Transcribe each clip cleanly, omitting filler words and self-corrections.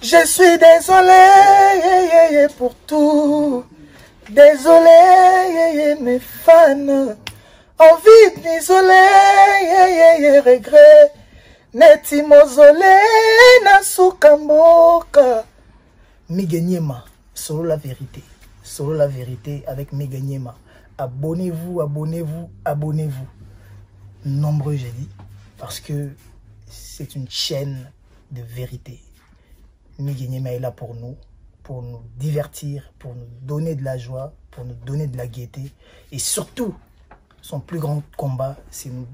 Je suis désolé pour tout. Désolé, mes fans. Envie de m'isoler, regret. Neti mausolée na suka mboka. Migue Niema, solo la vérité. Solo la vérité avec Migue Niema. Abonnez-vous, abonnez-vous, abonnez-vous. Nombreux, j'ai dit, parce que c'est une chaîne de vérité. Migue Niema est là pour nous, pour nous divertir, pour nous donner de la joie, pour nous donner de la gaieté. Et surtout, son plus grand combat, c'est nous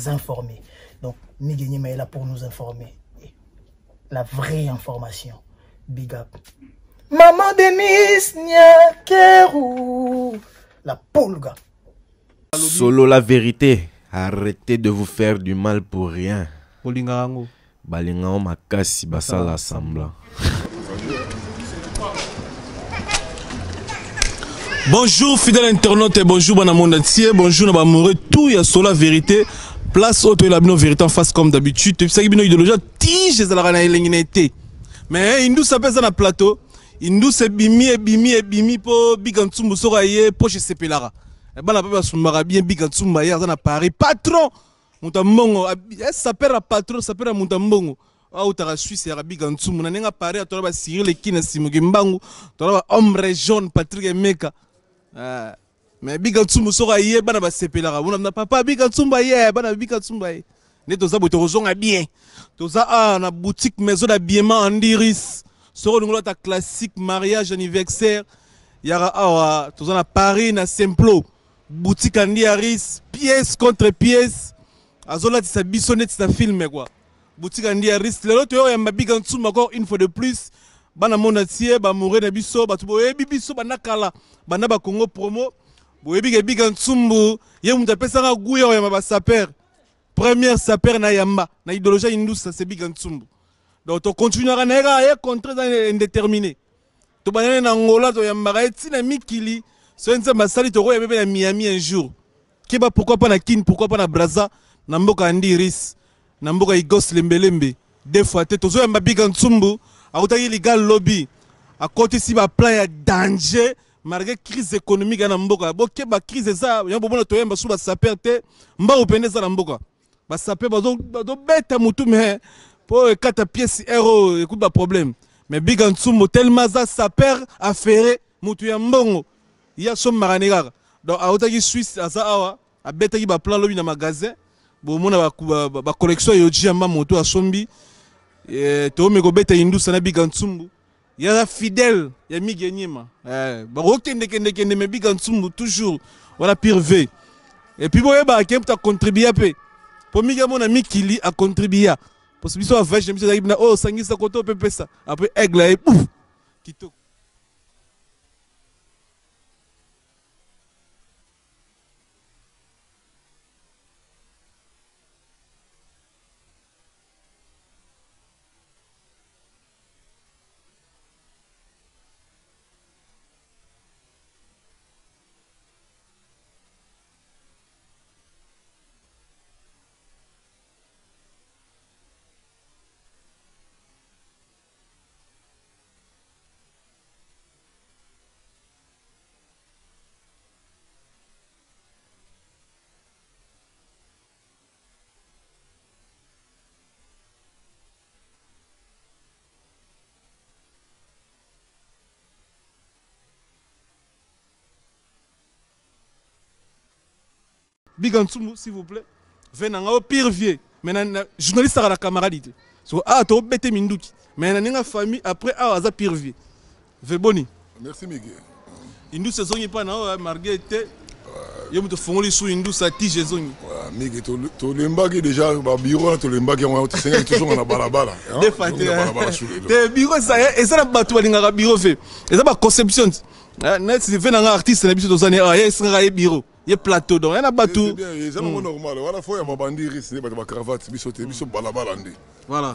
informer. Donc, Migue Niema est là pour nous informer. Et la vraie information. Big up. Maman Denise Nyakeru, la pulga. Solo la vérité. Arrêtez de vous faire du mal pour rien. Bolinga yango. Balinga yango makasi basala semblant. Bonjour fidèle internaute et bonjour bana monde entier, bonjour na ba amoureux tout ya Solo la vérité. Place oyo toyela bino vérité en face comme d'habitude. Toyebisaki bino idéologie tige ezalaka na elengi na été. Mais Indusa mpe eza na plateau. Indusa ebimi ebimi ebimi mpo Biga Ntsumbu soki aye poche esepelaka. Bana mpe basumbaka bien Biga Ntsumbu aye aza na Paris. Patron moto ya mbongo sapeur ya patron sapeur ya moto ya mbongo autaka Suisse ya Biga Ntsumbu na ndenge Paris atola ba Cyril Ekina Simoki Mbangu tola ba Ombre Jaune Patrick Emeka. Mais Biga Ntsumbu soki aye bana basepelaka bona na papa Biga Ntsumbu aye bana Biga Ntsumbu aye nde toza boye tokozonga bien toza awa na boutique maison d'habillement Andiris soki olingi olata classique mariage anniversaire yaka awa toza na Paris na Simplo boutique Andiris pièce contre pièce azolatisa biso neti na film quoi boutique Andiris lelo toyo yamba Biga Ntsumbu encore une fois de plus bana monde entier ba amoureux na biso bato boyebi biso banda kala banda ba Congo promo boyebi ke Biga Ntsumbu ye moto apesaka goût ya koyamba ba sapeur première sapeur na yamba na idéologie indusa c'est Biga Ntsumbu donc to continuera na ye kaka ye contrat eza indéterminé tobandani na Angola toyambaka ye ntina mikili soki Nzambe asali tokoyamba mpe na Miami un jour keba pourquoi pas na Kin pourquoi pas na Brazza na mboka Andiris na mboka Igos Lembelembe deux fois te tozoyamba Biga Ntsumbu akutaki liga lobi akotisi ba plan ya danger malgré crise économique ya na mboka bokeba crise eza yango bomona toyamba su ba sapeur te mbangu pende eza na mboka ba sapeur bazobeta mutu mais po ekata pièce ero ekuti ba problème mais Biga Ntsumbu tellement aza sapeur affairé mutu ya mbongo ye asombaka ne kaka donc autaki Suisse aza awa abetaki ba plan lobi na magasin bomona ba collection ya Yoji Yamba moto asombi tomi kobeta indusa na Biga Ntsumbu ye aza fidèle ya Migue Niema bakokende kende kende mais Biga Ntsumbu toujours wana pire v et puis boyebaka ke moto acontribua mpe po Migue amona mikili acontribua parce biso bavage na biso ezalaki bina oyo osangisa koto mpe pesa après aigle aye bouf kitoko. Biga Ntsumbu s'il vous plaît ve na nga pire vieux mais na journaliste la camarade te so ah to bete minduki mais na ninga famille après ah aza pire vieux ve boni. Merci Miguel. Indusa ezongi pa na oyo marguerite te yo moto ofongoli su indusa tige ezongi. Miguel tolembaki déjà ba bureau wana tolembaki yango tosengaki tozonga na balabala. Te bureau eza na bato balingaka bureau ve eza ba conception neti ve na nga artiste na biso tozani ah ye esengaka ye bureau ye plateau donc yana bato eza nango normal wana fo ya mabandi risque nde bato ba cravate biso te biso balabala nde. Voilà.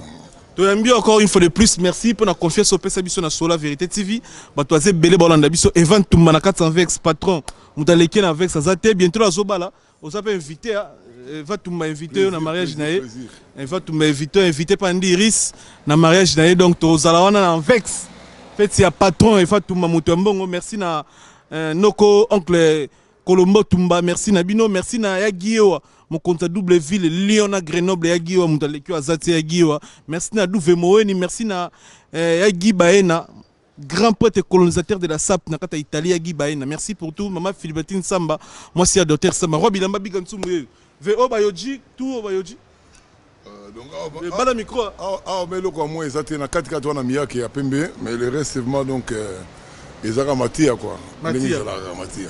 Toyambi encore une fois de plus merci pour la confiance opesa biso na Sola Vérité TV bato aze belé balanda biso Evan Tumba na 420 ex patron mutaleki na avec aza te bientôt azobala oza pe invité. Eva Tumba invité yo na mariage na ye. Eva Tumba invité, invité pa Ndiris na mariage na ye, donc tozala wana na Anvex. Fête ya patron Eva Tumba, moto ya mbongo. Merci na noko oncle Colombo Tumba, merci na bino, merci na ya Guillaume, mokonzi ya double ville Lyon na Grenoble, ya Guillaume, moto aleki oyo aza te, ya Guillaume. Merci na Douve Moweni, merci na ya Guy Baena, grand prêtre colonisateur de la SAP na kati ya Italie, ya Guy Baena. Merci pour tout, mama Philibertine Samba, mwasi ya docteur Samba. Roi bilamba biga ntsumu yeyo. VO Bayoji, tout Bayoji. Donc, awa- Bana micro. Awa mais eloko ya mwa eza te na katikati wana, miyake ya pembe, mais le reste vraiment, donc ezaka matia quoi. Matia. Ndenge ezalaka matia.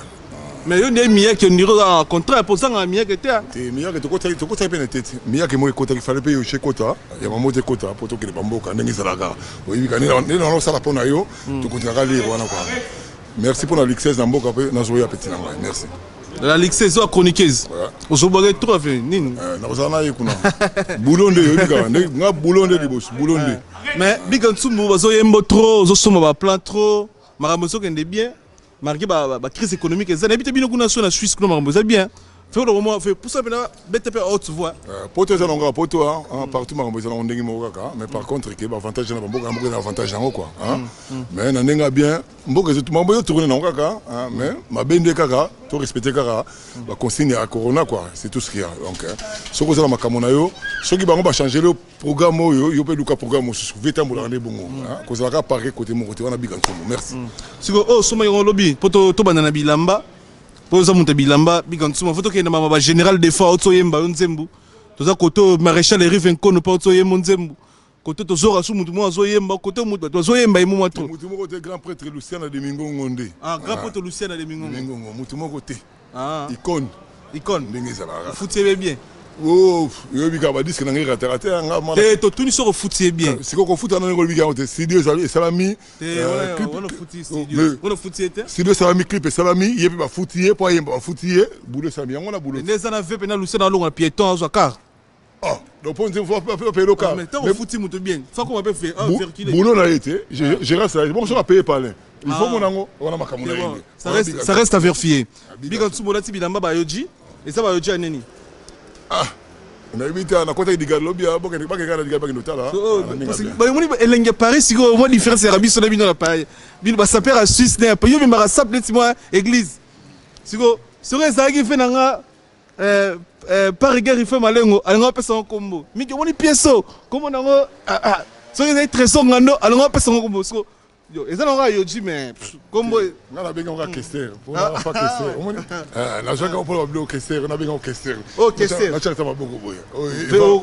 Mais yo nde miyake ondiro en contrat pour sanga miyake te. Te, miyake tokotaki mpe na tete, miyake moko ekotaki, fale mpe yoshe ekota ya mamo te, ekota mpo tokende bamboka ndenge ezalaka. Oyebi ka ndenge wana osala mpo na yo, tokontinaka lire wana quoi. Merci mpo na luxes na mboka mpe nazoya peti na ngai, merci. La luxes oyo chroniqueuse. Ozobwaka trop afe nini? Nakozala na ye kuna, bulo nde oyebi kaka nde nga bulo nde liboso, bulo nde. Mais biga nsumbu bazoyembo trop, ozosomba baplan trop, makambo ezokende bien malgré ba crise économique eza. Nayebi te bino kuna so na Suisse kuna makambo eza bien. Fe oloko fe pusa mpena bete mpe haute voix. Poto eza nango kaka poto, hein, partout makambo eza nango ndenge moko kaka, mais par contre ke baavantage na bamboka na mboka eza avantage yango quoi, hein. Mais na ndenge ya bien, mboka makambo ezotourne nango kaka, hein, mais mabe nde kaka to respecte kaka baconsigne ya corona quoi, c'est tout ce qu'il y a. Donc soki oza na makambo na yo, soki bango bachange yo programme oyo, yo mpe luka programme mosusu, vie etambolaka nde bongo, hein. Kozala kaka parke côté moko te wana, bika nsomo. Merci. Sikoyo oyo osomaki yango olobi mpo tobanda na bilamba, mpo oza moto ya bilamba, bika nsuma, fo tokende mama bagénéral des fois oti oyemba yo nzembo. Toza kote oyo maréchal Erive Nkono mpo oti oyembo nzembo, kote tozora su motu moko azoyemba, kote motu bato bazoyemba ye mwa trop. Motu moko te, grand prêtre Lucien de Mingongo nde. Ah, grand prêtre Lucien de Mingongo. Mingongo, motu moko te. Ah. Icône. Icône. Ndenge ezalaka. Ofuti ye bien? Oh, oyebi kaka badisque na ngai erataka te, nga mwana. Te, totuni soki ofuti ye bien. Sikoyo kofuta nani? Olobi yango te, studio ezali esalami. Te, wana ofuti studio, wana ofuti ye te. Studio esalami, clip esalami, ye mpe bafuti ye mpo ayemba, bafuti ye, bulo esalami, yango wana bulo. Nde eza na ve mpe na Lucien alongo na piéton azwa car. Ah, donc mpo nzembo apaye loka. Mais ntango ofuti moto bien, fa koma mpe fercule. Boulot na ye te, gérance na ye bongo, soki apaye palin, il faut mona yango wana makambo na ye nde. Ça reste à vérifier. Bika nsumu, olati bilamba bayoji, eza bayoji ya nini? Ah, nayebi te, nakotaki digade lobi, bakeka na digade, bakende otala. Omoni elenge ya Paris sikoyo, mwa différence yaka biso na bino na Paris. Bino basaper ya Suisse na yo bimaka sape neti mwa église. Sikoyo soki ezalaki mpe na nga par rigueur, ife malengo alinga apesa ngo kombo mingi. Omoni pièce oyo, kombo nango soki ezali Trésor Ngando, alinga apesa ngo kombo. Siko yo eza nango ayoji, mais kombo. Nga nabengi yango kester fa kester, omoni nazwaki yango mpona babiloko kester, nabengi yango kester. Oh, kester. Natiaka ta maboko boye.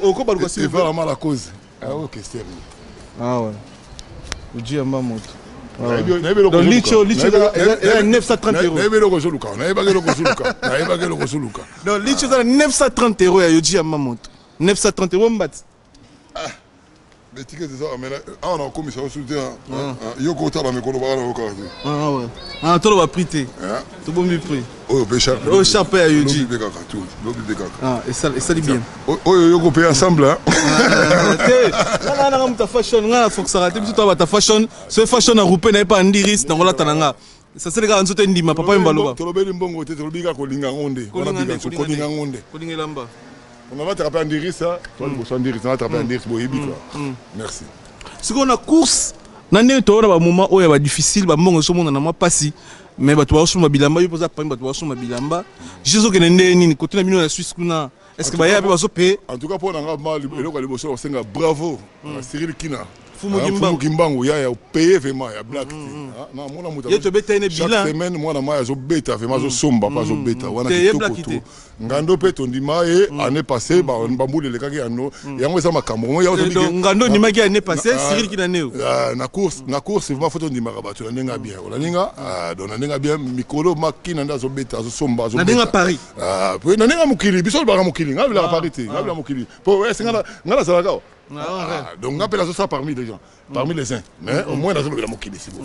Okobaluka. Eva vraiment la cause oyo kester. Ah ouais, oji yamba moto. Donc licho licho eza 930 euros. Nayebi eloko ozoluka, nayebaki eloko ozoluka, nayebaki eloko ozoluka. Donc licho eza na 930 euros ya yoji yamba moto, 930 euros mbati. L'étiquette eza awa, na okomisa yo te, yo kotala mikolo baka na yokaka te. Toloba prix te, tobombi prix. Oyo mpe sharp. Oyo sharp ya yoji. Lobi mpe kaka tu, lobi mpe kaka. Esali bien. Oyo yoko mpe ensemble. Te, nga nanga moto ya fashion, nga na fokisaka te. Biso toya bata fashion, so fashion na roupe na ye mpe andiris nangolata na nga sasele kaka nzoto endima papa oyo baloba. Tolobeli mbongo te, tolobi kaka kolinga ngo nde wana, kolinga ngo nde. Kolinga elamba. Nalataka mpe andiris, to liboso andiris, nalataka mpe andiris, boyebi quoi. Merci. Sikoyo na course na ndenge toyona bamoment oyo ya badifficile, bambongo ezomona na mwa mpasi, mais bato bazosomba bilamba. Yo mpo oza parmi bato bazosomba bilamba, je ezokende ndenge nini kote na bino na Suisse kuna? Est ce que baya mpe bazopaye? En tout cas mpo na nga, ma eloko ya liboso kosenga bravo na Cyril Kina. Fumu Kimbangu. Fumu Kimbangu ya opaye vraiment ya black te na mona moto. Ye tobeta ye ne chaque bilan. Semaine mwana mai azobeta vraiment, azosomba mpe azobeta wana. Te, ye kitoko. black To te. Ngando mpe tondima ye année passée, bambula elekaki yano, yango eza makambo mo yango. Donc Ngando ondimaki année passée, Cyril Kina neo. Na course vraiment faut tondimaka bato na ndenge ya bien, olaninga. Donc na ndenge ya bien, mikolo makina nde azobeta, azosomba. Na ndenge ya Paris. Ah, po na ndenge ya mokili, biso olobaka mokili, ngai bilaka Paris te, ngai bila mokili po ese ngai nazalaka awa. Ah, donc ngai mpe nazosala parmi les gens, parmi les uns, mais au moins nazolobela mokili siko.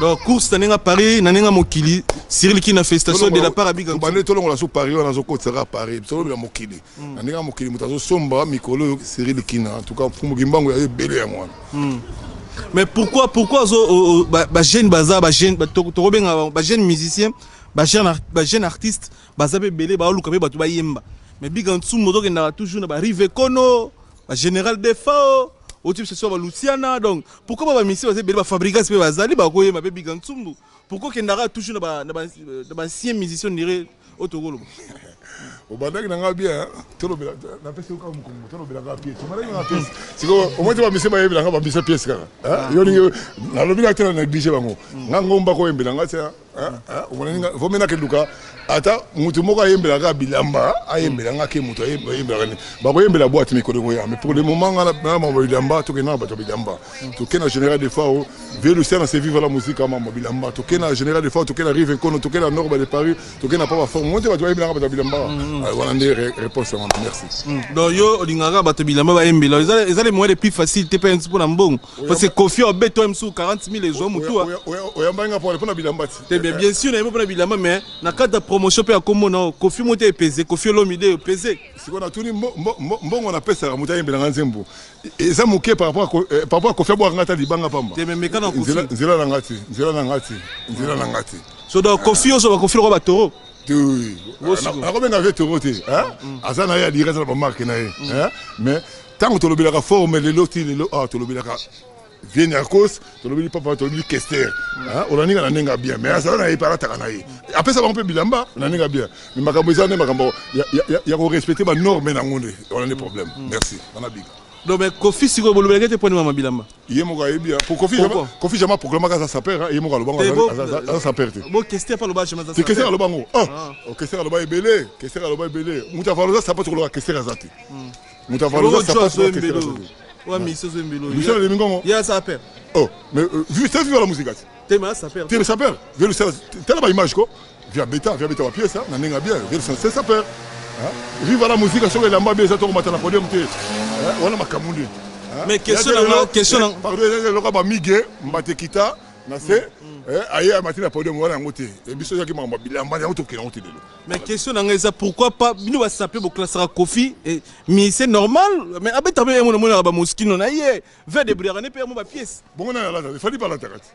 Donc course na ndenge ya Paris, na ndenge ya mokili, Cyril Kina, félicitation de la part ya Biga. Tobande tolongola so Paris wana, azokotisaka Paris, tolobela mokili. Na ndenge ya mokili, moto azosomba mikolo oyo Cyril Kina, en tout cas Mfumu Kimbangu ya ebele yango wana. Mais pourquoi zo bajeune baza bajeune, tokobenga bajeune musicien, bajeune artiste, baza mpe ebele, baoluka mpe bato bayemba. Mais Biga Ntsumbu ozokendaka toujours na barive kono, bagénéral Defao, oti biso so baluciana. Donc pourquoi ba bamusicien baza ebele, bafabrigas mpe bazali, bakoyemba mpe Biga Ntsumbu? Pourquoi okendaka toujours na baancien musicien ndire oyo tokoloba? Obandaki na nga bien, tolobela, napesi yo kaka mokongo, tolobelaka pièce. Obandaki na nga pièce, sikoyo omoi te bamise bayebela nga bamise pièce kaka. Yo ningi nalobi na te na néglige bango. Nga ngomba koyembela nga te, omonani nga vomi nakeluka ata motu moko ayembelaka bilamba, ayembela nga ke moto ayembelaka nini, bakoyembela boîte mikolo ekoya. Mais pour le moment, nga na mambo bilamba, tokende na bato ya bilamba. Toke na général Defao, vieux Lucien na se Vive la Musique, mambo bilamba. Toke na général Defao, toke na Rive Nkono, toke na Nord de Paris, toke na Papa Forme. Mo te bato bayembelaka bato ya bilamba wana nde réponse wana. Merci. Donc yo olingaka bato bilamba bayembela, eza le moyen le plus facile te mpe mpona mbongo, parce que Kofi obeto ye mosusu 40 000 ezwa motu. Oyambaki nga mpona bilamba ti? Te, bien, bien sûr nayebi mpona bilamba, mais na kati ya promotion mpe ya komona Kofi mo te epese Kofi Olomide epese. Sikoyo natuni, mbongo napesaka moto ayembelanga nzembo eza moke par rapport à Kofi abwaka nga ata libanga pamba? Te, mais meka na Kofi. Nzela na nga te, nzela na nga te, nzela na nga te. So donc Kofi oyo bakofi lokwa batoro. Nakobenga ve toro te, aza na ye adire, aza na bamarke na ye. Mais ntango tolobelaka forme lelo ti lelo awa, tolobelaka vieux Niarcos, tolobeli papa, tolobeli Kester, olaninga na ndenge ya bien, mais azala na ye mpe alataka na ye, apesa bango mpe bilamba na ndenge ya bien. Mais makambo eza nde makambo ya korespecte banorme nango nde wana nde problème. Merci, wana Biga. Donc mais Kofi sikoyo bolobelaki te mponi mama bilamba? Ye moko ayebi. Po Kofi, Kofi jamais proclamaka aza sapeur. Ye moko alobango aza sapeur te. Bo Kester mpe aloba jamais. Te, Kester aloba ngo. Oh, Kester aloba ebele, Kester aloba ebele. Moto avaloza sapeur, tokoloka Kester aza te. Moto avaloza sapeur, Kester aza te. Wa miso zo mbelo. Miso le mingongo. Ya sapeur. Oh, mais vu ça, vive la musique. Te, mais sapeur. Te, sapeur. Vieux Lucien, tala ba image ko. Via beta, via beta ba pièce na ndenge bien. Vieux Lucien, c'est sapeur. Vive la musique, soki elamba bien eza, tokomata na podium te. Wana makambo nde. Mais question na question na Pardon, eloko ba mige mbate kita na se aye amati na podium wana, yango te. Biso ezalaki makambo bilamba, yango tokende yango te lelo. Mais question na ngai eza: pourquoi pas bino basape boklasaka Kofi mais c'est normal, mais abeta mpe yango, namonaka bamoskino na ye ve débrouillaka ne mpe yango bapièce. Bongo nani alata? Fally balataka ti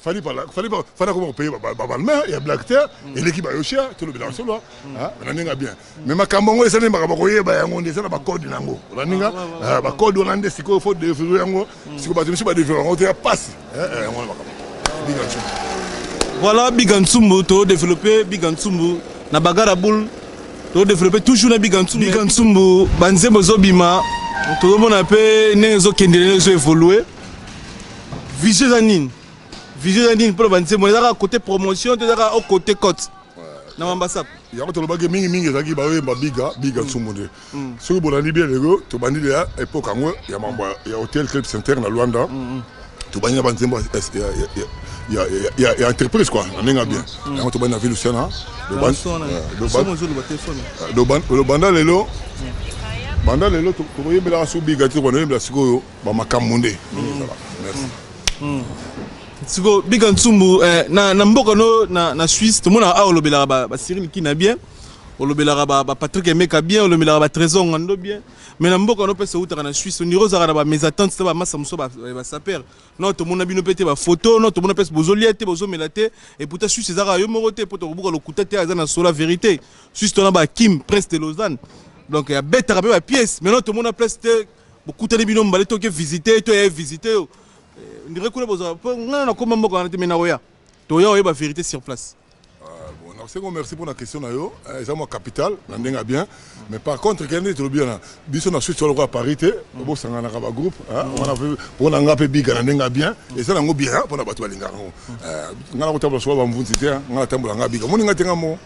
Fally Fally Fally akoma kopeye babalmain ya black te, eleki bayoshia. Tolobelaka solo na ndenge ya bien, mais makambo yango eza nde makambo koyeba yango nde eza na bacode nango. Olaninga bacode wana nde sikoyo faut déverrouiller yango. Sikoyo bato misusu badéverrouiller yango te, ya pasi yango wana makambo Biga Ntsumbu. Voilà, Biga Ntsumbu, todéveloppe Biga Ntsumbu na bagara boule, todéveloppe toujours na Biga Ntsumbu. Biga Ntsumbu, banzembo ezobima, tozomona mpe ndenge ezokendele, ndenge ezoévolue. Vision eza nini? Vision eza nini mpona banzembo? Eza kaka côté promotion to eza kaka au côté cote na mambasap? Yango tolobaki mingimingi, ezalaki baoyemba Biga, Biga Ntsumbu nde. Soki bolandi bien, lelo tobandi ya époque yango ya mambo ya Hotel Club Center na Luanda, tobandi na banzembo ya entreprise quoi, na ndenge ya bien. Yango tobandi na ville Luciana, banda lelo, banda lelo tokoyembelaka so Biga te, tokobanda oyembela sikoyo bamakambo nde ndenge ezalaka. Merci. Siko Biga Ntsumbu, na mboka no na Suisse, tomonaka awa olobelaka bacyril Kina bien, olobelaka bapatrick Emeka bien, olobelaka batrésor Ngando bien, mais na mboka no mpe eutaka na Suisse, ondire ozalaka na bamésentente te, bamasa mosusu basaper no, tomona bino mpe te bafoto no, tomona mpe bozolia te, bozomela te. Et pourtant Suisse ezalaka yo moko te, mpo tokobuka lokuta te, aza na sola vérité. Suisse tona bakim Prince de Lausanne, donc abetaka mpe bapièce. Maintenant tomona place te bokutani bino mibale, toke visite to ya visite yo ndire kuna bozala mpo ngana nakoma mboka wana te, me nakoya, toya oyeba vérité sur place. Bon, nakosengo merci pour la question na yo. Eza mwa capital na ndenge ya bien, mais par contre kende tolobi wana, biso na Suisse lokola Paris te, bosanganaka bagroupe wana. Mpona nga mpe Biga na ndenge ya bien eza nango bien mpona bato balingaka yango. Nga na kotambola soka bamvunzi te, nga natambola nga Biga, moni nga te, nga mo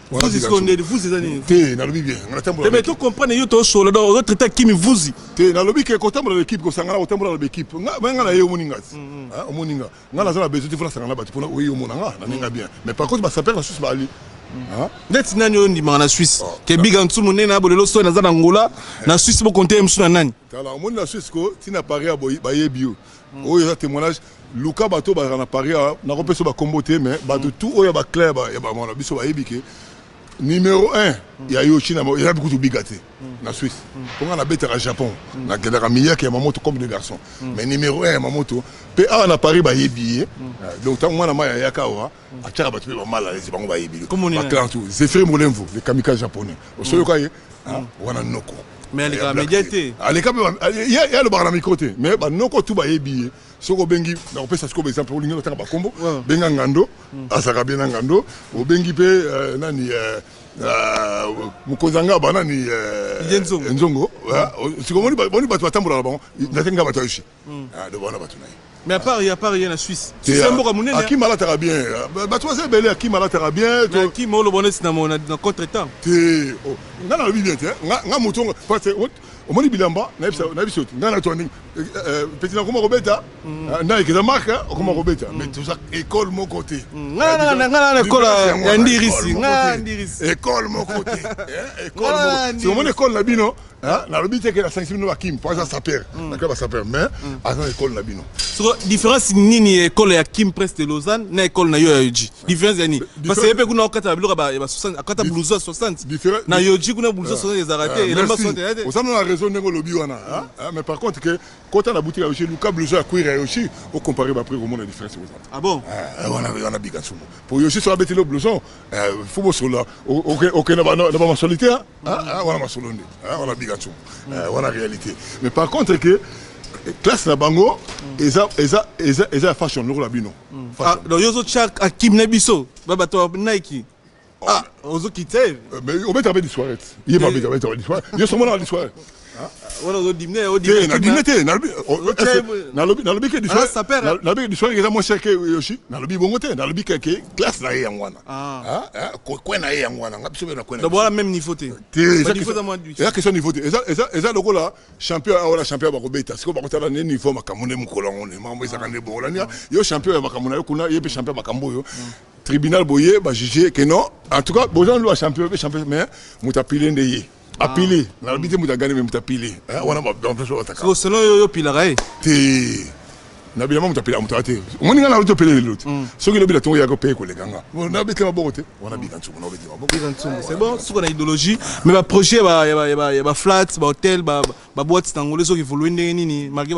te, nalobi bien, nga natambola. Mais to comprendre yo, tosola, donc ozotraite kimi vuzi? Te, nalobi ke kotambola na équipe, kosangana, kotambola na baéquipe, nga na ye, omoni nga ti, omoni nga, nga naza na besoin te, fo nasangana na bato mpona oyi omona nga na ndenge ya bien. Mais par contre basaper na Suisse baali. Neti nani oyo ndimaka na Suisse ke Biga Ntsumu ndenge na bolelo so naza na Ngola na Suisse, bokonte ye mosu na nani? Tala, omoni na Suisse ko ntina Paris ya bayebi yo. Oyo eza témoignage. Luka bato bazalaka na Paris, nakopesa bakombo te, mais bato tout oyo ya baclin ya bamona biso bayebi ke Numéro 1 ya Yoshi na eza kutu biga te na Suisse. Mpo nga nabetaka Japon, nakendaka Miyake ya Mamoto comme des garçons. Mais numéro 1 ya Mamoto mpe awa na Paris bayebi ye. Donc ntango mwana mai ayaka awa, atiaka bato mpe bamal à l'aise, bango bayebi baclan tout. Zéphir Molemvo, le kamikaze japonais, osoyoka ye wana noko. Mais alekaka média te. Aleka mpe ye alobaka na micro te, mais banoko tu bayebi ye. Soki obengi, nakopesa sikoyo baexemple, olingi otanga bakombo, benga Ngando, azalaka bien na Ngando. Obengi mpe nani, mokonzi ya ngaba nani, Nzongo. Sikoyo omoni bato batambolaka bango, natenga bato ya Yoshi, donc wana bato na ye. Mais à part ye na Suisse, Suisse mboka monene. Akim alataka bien, bato baza ebele. Akim alataka bien. Akim oloba neti na contre temps. Te, nga nalobi bien te. Nga moto, parce omoni bilamba nayebi so te. Nga na to ndenge petit nakoma kobeta Nike, eza marque okoma kobeta, mais toza école moko te. Nga na école ya Ndirisi, nga Ndirisi. École moko te. Si omoni école na bino, nalobi te ke nasangisi bino bakim po aza sapeur, nakala basapeur, mais aza na école na bino. Soko différence nini école ya Kim Presse de Lausanne na école na yo ya Yoji? Différence ya nini? Parce que ye mpe kuna okata biloko ya ba 60, akata blouson ya 60. Na Yoji kuna blouson 60 ezalaka te, elamba 60 eza te. Oza na raison ndenge olobi wana, mais par contre ke kota na boutique ya Yoshi, luka blouson ya cuir ya Yoshi, ocompare baprix, komona différence kozala. Ah bon? Wana bika nsumu po Yoshi so abeteli yo blouson, fo bosola, okende na bamasolo te. Wana masolo nde wana, bika nsumu wana réalité. Mais par contre ke classe na bango eza ya fashion lokola bino. Donc yo ozotya Akim na biso babato ya Nike, ah, ozokita ye. Mais obetaka mpe disoirée, ye mpe abetaka disoirée, yo so omonaka disoirée. Wana ozodimine. Te, nadimine te. Nalobi ke nalobi disoirée eza moins cher ke Yoshi, nalobi bongo te. Nalobi ke classe na ye yango wana, kwe na ye yango wana, nga biso mpe na kwe. Na wana même niveau te. Te, eza question niveau te. Eza lokola champion awa na champion bakobeta. Sikoyo bakotala nde niveau makambo nde mokolo yango nde makambo ezalaka nde bongo. Lania yo champion ya makambo na yo kuna, ye mpe champion ya makambo oyo. Tribunal boye bajuge ke non, en tout cas boza nde champion mpe champion, mais moto apile nde ye apile. Nalobi te moto agani, mais moto apile wana bataka. Selon yo, yo opilaka ye? Te, na bilamba moto apelaka moto ate. Omoni nga nalobi topele lelo te. Soki elobi na ntongo yaka mpe koleka nga, nabetela maboko te. Wana bika nsuku, nabetela maboko. C'est bon, suka na idéologie. Mais baprojet ya baflat, bahotel, baboîte na Ngolo ezoki évolue ndenge nini malgré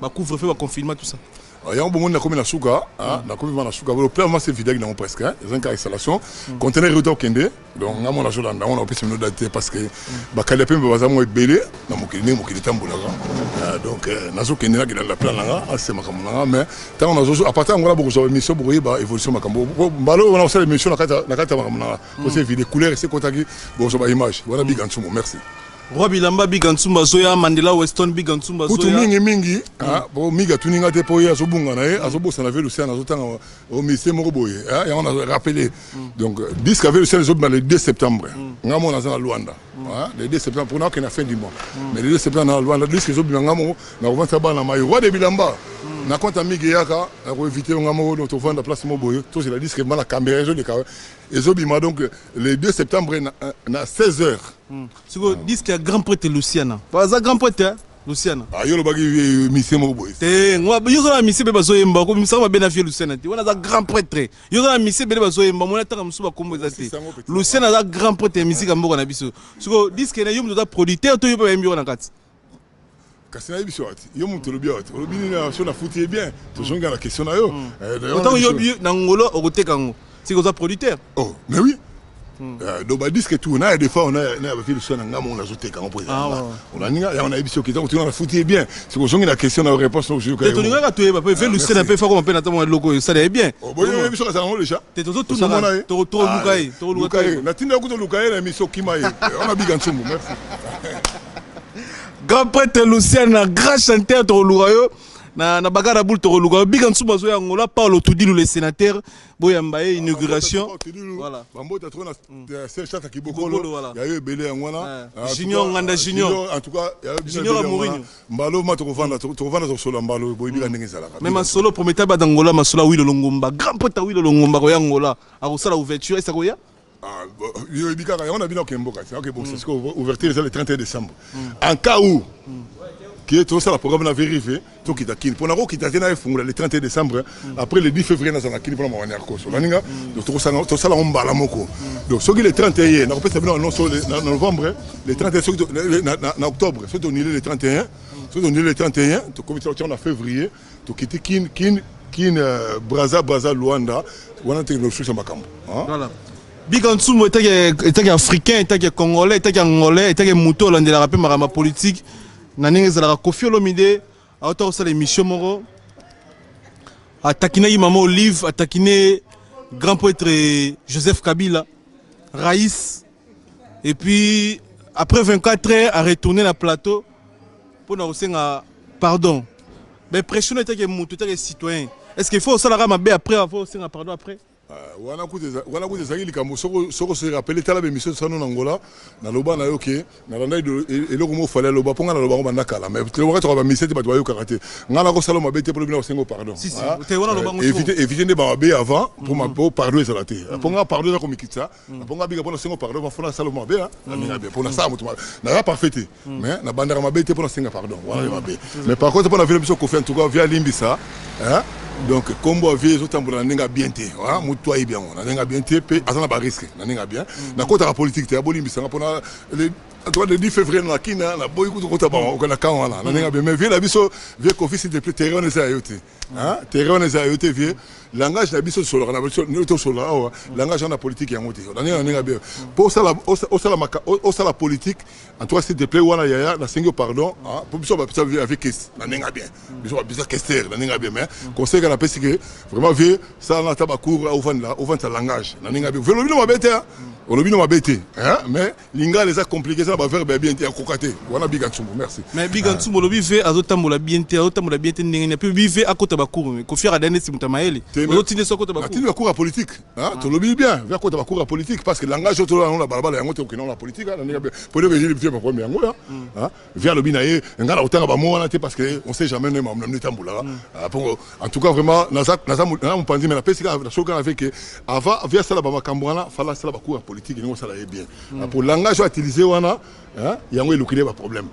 bacouvre feu, baconfinement, tout ça? Yango bomoni, nakomi na suka, nakomi ma na suka. Plan ma se vidaki nango presque, eza kaka installation conteneur euta okende. Donc nga mona azolanda yango, na kopesa bino date te parce que bakali ya pembe baza mwa ebele na mokili, ndenge mokili etambolaka. Donc nazokende, nakendela plan na nga, ase makambo na nga. Mais ntango nazo à partir yango wana, bokozwa émission, bokoyeba évolution makambo. Mbala oyo wana kosala émission na kati ya makambo na nga, pose vide couleur ese ekotaki, bokozwa baimage wana. Biga Nsumu, merci. Roi Bilamba Biga Ntsumba azoya, Mandela Weston Biga Ntsumba. Kutu mingi mingi po mingi atuni nga te mpo ye azobunga na ye, azobosana ve Luciane, azotanga omise moko boye. Yango na rappelé. Donc disque ave Luciane ezobima le 2 septembre. Nga moko naza na Luanda le 2 septembre mpona okende na fin du mois, mais le 2 septembre na Luanda disque ezobima. Nga moko nakovandisa bana mai roi de bilamba na compte ya mingi eyaka, nakoinvite yo nga moko. Donc tovanda place moko boye, tozela disque ma na caméra ezoleka, ezobima donc le 2 septembre na 16 heures. Sikoyo disque ya grand prêtre Luciana, baza grand prêtre Luciana. Ah, yo olobaki misie moko boye. Te, yo oza na misie mpe bazoyemba, komisaka mabe na vie Luciana te. Wana aza grand prêtre. Yo oza na misie ebele bazoyemba, mona ntanga mosusu bakombo eza te. Luciana aza grand prêtre ya misika mboka na biso. Sikoyo disque na yo, moto aza producteur to yo mpe bayembi wana kati? Kasi nayebi so ati yo moto olobi awa te, olobi nini so nafuti ye bien. Tozongi na question na yo. Otango yo na Ngolo okoteka yango sikoyo, oza producteur? Oh, mais oui. Donc badisque tout na ya defao na ya bafili so na nga moko nazoteka yango mpo ezanga olaninga yango. Nayebi soki ntango tuna nafuti ye bien, soki ozongi na question na réponse. Tolingaka toyeba mpe ve Luciana mpe fakoma mpe na ntango eloko oyo esala ye bien. Boyebi biso kazala yango déjà. Te, tozotuna, toluka ye, toluka ye. Natinda kuta luka ye na émission, okima ye wana. Biga Ntsumbu, merci. Grand prêtre Luciana, grand chanteur, tokoluka yo na bagara boule, tokoluka yo. Biga Ntsumbu azoya Angola. Paulo Tudilu le sénateur, boyamba ye inauguration. Voilà, bambota trop na Serge Tata Kibokolo ya yo ebele yango wana. Junior Nganda Junior. En tout cas. Junior Mourinho. Mbalo ma tokovanda, tokovanda, tokosola mbalo boyebika ndenge ezalaka. Mais masolo prometteur badangola, masolo Awilo Longomba, grand prêtre Awilo Longomba koya Angola, akosala ouverture esa koya. Yoyebi kaka yango na bino, oke mboka te, oke bongisa. Sikoyo ouverture eza le 31 décembre. En cas où Ke tosala programme na vérifier, tokita Kini. Pona kokita te na efungola le 31 décembre, après le 10 février nazala na Kini mpona mawa Niarcos. Onaninga, donc tosala yango mbala moko. Donc soki le 31 ye, nakopesa bino annonce na novembre, le 31, soki na octobre, soki tonile le 31, soki tonile le 31, tokomi tia na février, tokiti Kini, Kini, Kini, Braza, Braza, Luanda, wana te nosusa makambo. Voilà. Bika Nsumu etaki africain, etaki congolais, etaki angolais, etaki moto olandelaka mpe makambo ya politique na ndenge ezalaka. Koffi Olomide auta kosala émission moko, atakinaki mama Olive, atakine grand prêtre Joseph Kabila, Raïs, et puis après 24 heures a retourné na plateau mpona kosenga pardon. Mais pression etaki moto, etaki citoyen, est ce qu'il faut osalaka mabe après avant osenga pardon après? Wana kuta ezalaki likambo. Soko se rappeler, tala bémission tosano na Ngola, naloba na yo ke nalanda eloko moko Fally aloba, mpo ngai naloba ngo banda kala, mais telobaka toka bamise te, bato bayokaka te. Ngai nakosala mabe te mpo lobi na kosenga pardon. Éviter nde bamabe avant mpo pardon ezala te. Mpo ngai pardon eza komikitisa. Mpo ngai bika mpo nasenga pardon, mpo nasala mabe naninga bien, mpo nasala moto naza parfait te, mais nabandaka mabe te mpo nasenga pardon, wana mabe. Mais par contre, mpo na vile biso Koffi, en tout cas vieux alimbisa. Donc kombo ya vieux ezotambola na ndenge ya bien te, motu ayebi yango na ndenge ya bien te, mpe aza na barisque na ndenge ya bien. Nakotaka politique te, abolimbisanga mpona en tout cas le 10 février na Kina, naboyi kutu kota na camp wana na ndenge ya bien. Mais vieux na biso, vieux Koffi, s'il te plaît, terrain wana eza ya yo te, terrain wana eza ya yo te. Vieux, langage na biso tosolaka na biso, tosolaka awa, langage wana politique yango te na ndenge ya bien mpo osala politique. En tout cas, s'il te plaît, wana yaya, nasengi yo pardon mpo biso bapesa avec kesi na ndenge ya bien, biso bapesa kester na ndenge ya bien. Mais conseil kaka napesi ke vraiment vieux, sala na ata bacours, ovandela, ovandisa langage na ndenge ya bien. Olobi no mabe te, olobi no mabe te, mais lingala eza compliqué, eza na baverbe ya bien te, ya koka te wana. Biga Ntsumbu, merci. Mais Biga Ntsumbu, olobi vieux azotambola bien te, azotambola bien te ndenge nini? Mpe bi vieux akota bacours, Koffi akada neti moto ya mayele, ozotindi so akota bacours? Natindi bacours ya politique. Tolobi bien, vieux akota bacours ya politique, parce que langage oyo toloba yango na balabala yango te, okende na politique na ndenge bien. Po ndenge ezeli vieux baproblème yango ya vieux alobi na ye, ngai na kotanga bamo wana te, parce que on sait jamais nde makambo na bino etambolaka. En tout cas vraiment naza mopanzi, mais napesi kaka soki kaka avec avant vieux asala bamakambo wana, fala asala bacours ya politique ndenge osala ye bien. Pour langage oyo utiliser wana, yango elukili ye baproblème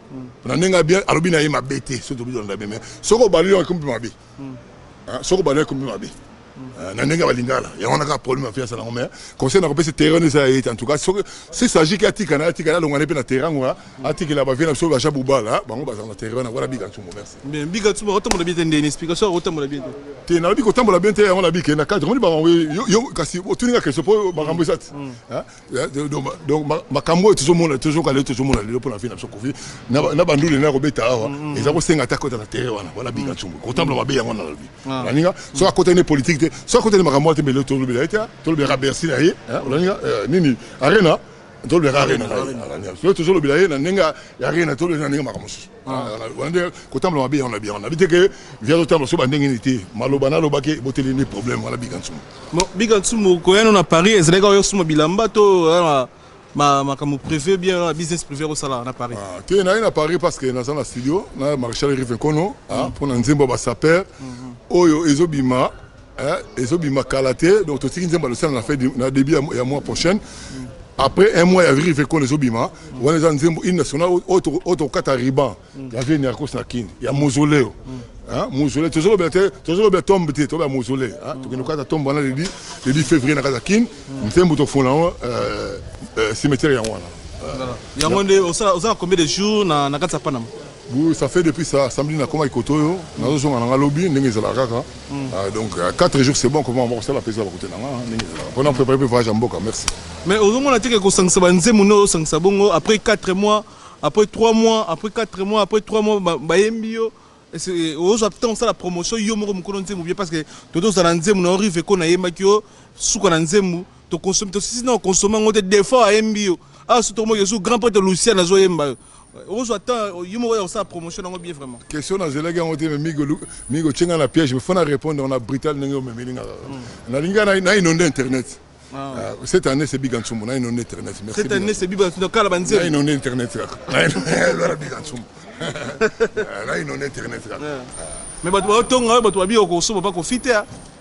na ndenge ya bien. Alobi na ye mabe te, soki tobi tolanda bien, mais soki obali yo ekomi mpe mabe, soki obali yo ekomi mabe na ndenge ya balingala yango wana kaka problème afi asala yango. Mais conseil nakopesa, terrain eza ya ye te. En tout cas, soki si s'agit ke atika na atika, alongana mpe na terrain ngo, atikela bavieux na biso baja bubala, bango bazala na terrain wana. Wana Biga Ntsumbu, merci. Bien, Biga Ntsumbu akotambola bien te ndeni? Explication, akotambola bien te? Te, nalobi kotambola bien te, yango nabi ke na cadre omoni bamango yo, kasi otuninga question mpo makambo eza te. Donc makambo oyo tozomona, tozoka lelo, tozomona lelo mpona vieux na biso Koffi na bandule na kobeta awa, eza kosenga ata kota na terrain wana. Wana Biga Ntsumbu, kotambola mabe yango wana nalobi. Naninga soki akotani ne politique te, soki akotani makambo wana te, mbele tolobela ye te, tolobelaka Bercy na ye, olaninga nini, Arena, tolobelaka Arena na ye. Soki tozolobela ye na ndenge ya Arena, tolobela na ndenge makambo mosusu wana nde kotambola mabe yango na bi yango nabi te ke vieux azotambola so bandenge nini te. Maloba nalobaki eboteli nde problème wana, Biga Ntsumbu. Bon, Biga Ntsumbu, koyano na Paris ezalaki oyo suma bilamba to makambo privé bien na business privé kosala na Paris? Te, naye na Paris parce que naza na studio na maréchal Rive Nkono mpona nzembo ya basaper oyo ezobima, ezobima kala te. Donc totiki nzembo ya losala na fin, na début ya mois prochaine. Après un mois ya Rive Nkono ezobima wana, eza nzembo hymne national oyo tokokata ruban ya vieux Niarcos na Kini ya mausolée. Mausolée tozolobela te, tozolobela tombe te, tolobela mausolée. Tokende kokata tombe wana le 10 février na kati ya Kini. Nzembo tofuna yango cimetière yango wana. Yango nde oza na combien de jours na kati ya Panama? Oui, ça fait depuis ça, samedi nakomaki koto oyo, nazozonga nanga lobi ndenge ezalaka kaka. Donc 4 jours, c'est bon. Comment bakosala mpe eza bakote nanga ndenge ezalaka mpona préparer mpe voyage ya mboka. Merci. Mais ozomona te ke kosangisa banzembo nde ozosangisa bongo après 4 mois, après 3 mois, après 4 mois, après 3 mois, bayembi yo, ozwa temps osala promotion yo moko mokolo nzembo bien? Parce que tozozala nzembo na orive ko nayembaki yo suka na nzembo, tokonsome, tosisi na okonsome yango te. Des fois ayembi yo awa so tokomoki esu grand prêtre Lucien azoyemba yo, ozwa temps yo moko ya kosala promotion yango bien vraiment? Question nazelaki yango te, mais migo migo otienga na piège, mais faut na répondre na brutal ndenge omemeli nga kaka. Nalingi na inonde internet. Cette année, c'est Biga Ntsumbu na inonde internet. Merci. Cette année, c'est Biga Ntsumbu kala banzembo. Na inonde internet kaka Biga Ntsumbu na inonde internet kaka. Mais bato baotonga oyo, bato babi okosomba pa Koffi te,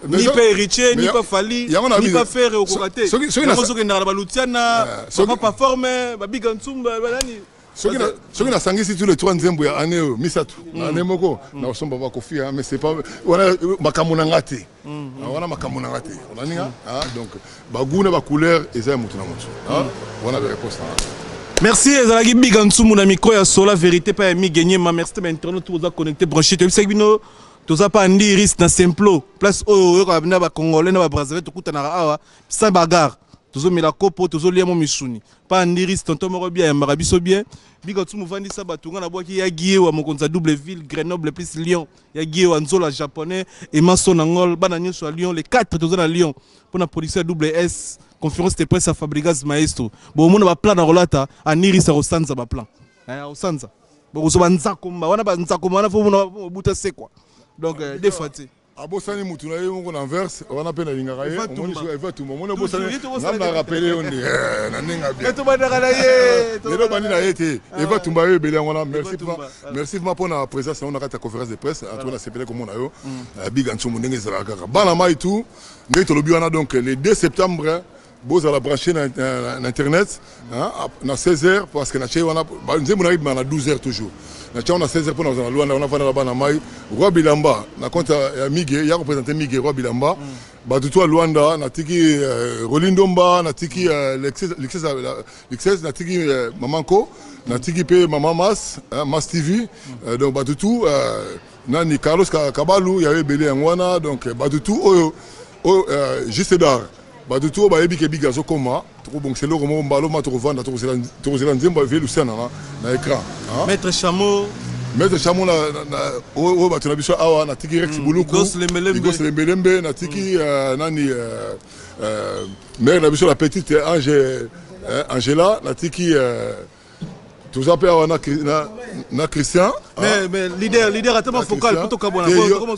ni mpe Héritier, ni pa Fally, ni pa Ferre, okoka te. Yango sokendaka na balutiana, papa performe, babiga Ntsumba, banani. Soki nasangisi tous les trois nzembo ya année oyo misato na année moko, nakosomba ba Kofi, mais c'est pas wana makambo na nga te. Wana makambo na nga te, olandi nga? Donc bagoût na bacouleur eza ya motu na motu. Wana baréponse na nga. Merci. Ezalaki Biga Ntsumu na micro ya Sola Vérité pa ya Migenyema. Merci te bainternaute toza connecté, branché. Toyebisaki bino toza pa Andiris na Simplo, place oyo oyokaka na bacongolais na babrazzaville tokutanaka awa sans bagarre, tozomela kopo, tozolia mo misuni pa Andiris. Tonton moko bien ayambaka biso bien. Biga Ntsumu, vandisa bato. Nga nabwaki ya Giewa, mokonzi ya double ville, Grenoble plus Lyon, ya Giewa Nzola japonais, Emaso na Ngol, bana nyonso ya Lyon. Le 4 toza na Lyon mpona production ya double S, conférence de presse ya Fabrigas Maestro. Bomona baplan na kolata, Aniris akosanza baplan, akosanza, bokozwa banzakomba wana, banzakomba wana fo mona mobuta sekwa. Donc deux fois te. Abosani mutu na ye moko na anverse wana mpe nalingaka ye. Omoni soki Eva Tumba, omoni, obosani ngam na rappeler yo nde na ndenge bien. Tobandaka na ye. Lelo bandi na ye te, Eva Tumba yo ebele yango wana. Merci, merci vraiment mpona présence yango na kati ya conférence de presse. En tout cas nasepele komona yo, Biga Nsumbu, ndenge ezalaka kaka bana mai tout ndenge tolobi wana. Donc le 2 septembre bozala branché na internet, hein, na 16 heures, parce que na tie wana nzembo na yebima na 12 heures. Toujours na tie wana 16 heures mpona kozala Lwanda wana, fanda na bana mai Roi Bilamba na compte ya Mige ya koprésente Mige Roi Bilamba. Bato to ya Lwanda, natiki Roli Ndomba, natiki Lixes, natiki Mamanko, natiki mpe Mama Mas, Mas TV. Donc bato tu nani Carlos Kabalu ya yo ebele yango wana. Donc bato tu oyo juste d'art, bato tu oyo bayebi ke Biga azokoma, tokobongisa eloko moko mbala ma tokovanda, tokozela nzembo ya vie Luciana na écran. Maître Chameau. Maître Chameau oyo bato na biso awa, natiki Rex Buluku, Igos Lembelembe, natiki nani, mare na biso la petite Ange Angela, natiki toza mpe awa na Christian. Mais leader, leader ata ma vocal po tokabwana.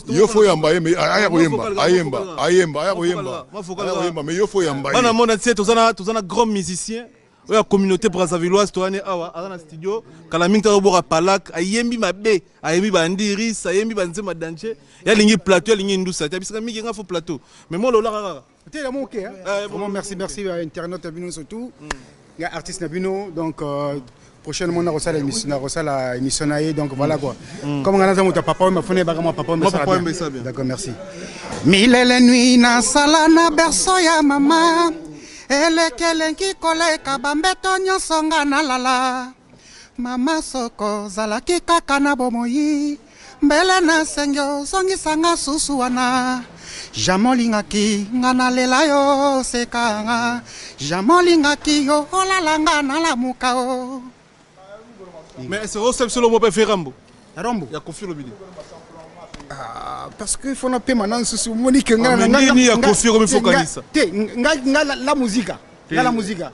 Yo fo yamba ye, mais aya koyemba, ayemba, ayemba, aya koyemba, aya koyemba, mais yo fo yamba ye. Bana mona tie, toza na grand musicien oyo ya communauté brazzavilloise. Toyani awa, aza na studio kala mingi, tazoboka palak, ayembi mabe, ayembi bandiris, ayembi banzemba danger. Ye alingi plateau, alingi ndusa te, abisaka mingi nga fo plateau, mais mo lolaka kaka. Te, yango ok, hein? Vraiment merci, merci à internaute na bino, surtout nga artiste na bino. Donc prochainement nakosala émission, nakosala émission na ye. Donc voilà quoi, comme nga naza moto ya Papa Wemba, fona yebaka mwa Papa Wemba. Papa Wemba esala bien. D'accord, merci. Milele nui nasala na berceau ya mama, elekelenki koleka bambeto nyonso nga nalala. Mama, soko ozalaki kaka na bomoi, mbele nasengi ozongisanga susu wana. Jamai olingaki nga nalela yo, osekanga. Jamai olingaki yo olalanga, nalamuka o. Mais est-ce que osala biso lomo mpe Ferambo? Rambo. Ya Kofi Olomide. Ah, parce que faut napema na nsusu, omoni ke nga nini ya Kofi okomi fokanisa? Te, nga la musique, nga la musique, nga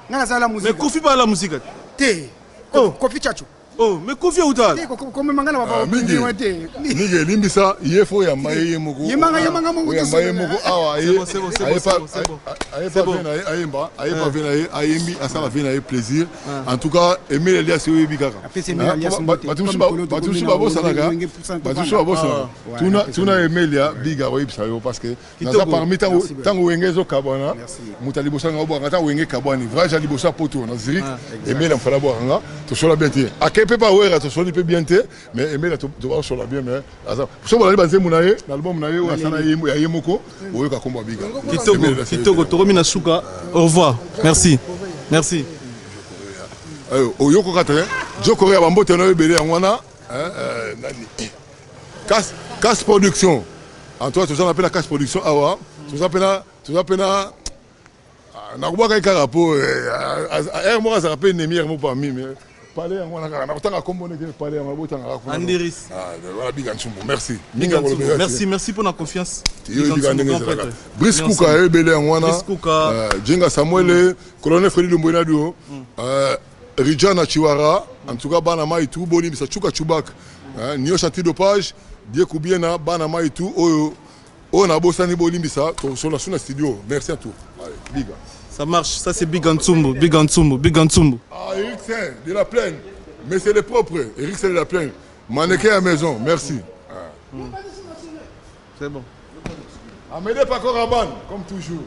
nasala la musique. Mais Kofi pa la musique. Te. Oh, Kofi Chacho. Oh, mais Kofi auta. Te, komema nga na baba te. Mingi elimbisa ye, fo yamba ye, ye moko. Yemanga, yemanga moko. Oyamba ye moko awa. Aye pa ve na ye, ayemba, aye pa ve na ye, ayembi, asala ve na ye plaisir. En tout cas Emile Elias, oyebi kaka bato mosusu babosanaka, bato mosusu babosanaka. Tuna Emelia Biga, oyebisa yo, parce que naza parmi ntango Wenge ezokabwana, moto ya liboso anga obwaka. Ntango Wenge ekabwani, voyage ya liboso ya poto na Zurich, Emelia mofala abwaka nga. Tosola bien te, ake mpe pa Wera, tosoli mpe bien te, mais Emelia tobasola bien. Mais so bolandi banzembo na ye na album na ye oyo asala ya ye moko, oyoka kombo ya Biga. Kitoko, kitoko. Tokomi na suka. Au revoir, merci, merci. Oyokoka te Jokorea, bambote na yo ebele yango wana. Nani, Cas Production, en tout cas toza na mpe na Cas Production awa, toza mpe na nakobwaka ye kaka po ere moko azalaka mpe ennemi, ere moko parmi, mais pale yango wana kaka nakotanga kombo nete pale yango botangaka. Andiris. Wana Biga Ntsumbu, merci. Mingi. Merci, merci pour la confiance. Yo Biga, ndenge ezalaka. Brice Kuka yo ebele yango wana, Jenga Samuel, colonel Fredi Lumbuenadio, Rijana Chiwara. En tout cas bana mai tu bolimbisa, Chuka Chubak, Nyosha Antidopage, Die Kubiena, bana mai tu oyo oyo nabosani bolimbisa, tokosola su na studio. Merci à tout. Allez, Biga. Ça marche, ça c'est Big Ntsumbu, Big Ntsumbu, Big Ntsumbu. Ah, Eric Saint de la plaine, mais c'est le propre Eric Saint de la plaine, mannequin à maison, merci. Ah. C'est bon. Amédée Paco Rabanne, comme toujours.